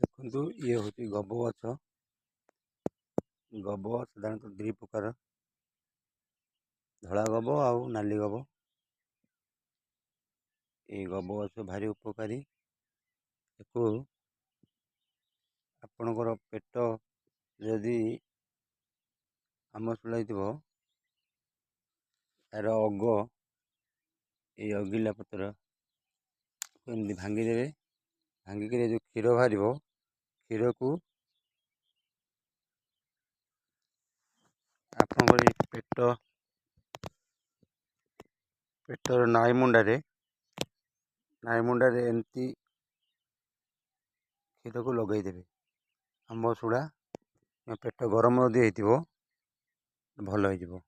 ଦେଖନ୍ତୁ, ଇଏ ହେଉଛି ଗବ ଗଛ। ଗବ ସାଧାରଣତଃ ଦୁଇ ପ୍ରକାର, ଧଳା ଗବ ଆଉ ନାଲି ଗବ। ଏଇ ଗବ ଗଛ ଭାରି ଉପକାରୀ। ଏକୁ ଆପଣଙ୍କର ପେଟ ଯଦି ଆମଶୁଳା ହେଇଥିବ, ଏହାର ଅଗ, ଏଇ ଅଗିଲା ପତ୍ର ଏମିତି ଭାଙ୍ଗିଦେବେ। ଭାଙ୍ଗିକିରି ଯେଉଁ କ୍ଷୀର ବାହାରିବ, କ୍ଷୀରକୁ ଆପଣଙ୍କର ଏଇ ପେଟର ନାଇମୁଣ୍ଡାରେ ଏମିତି କ୍ଷୀରକୁ ଲଗାଇଦେବେ। ଆମ୍ବସୁଡ଼ା, ପେଟ ଗରମ ଯଦି ହେଇଥିବ, ଭଲ ହେଇଯିବ।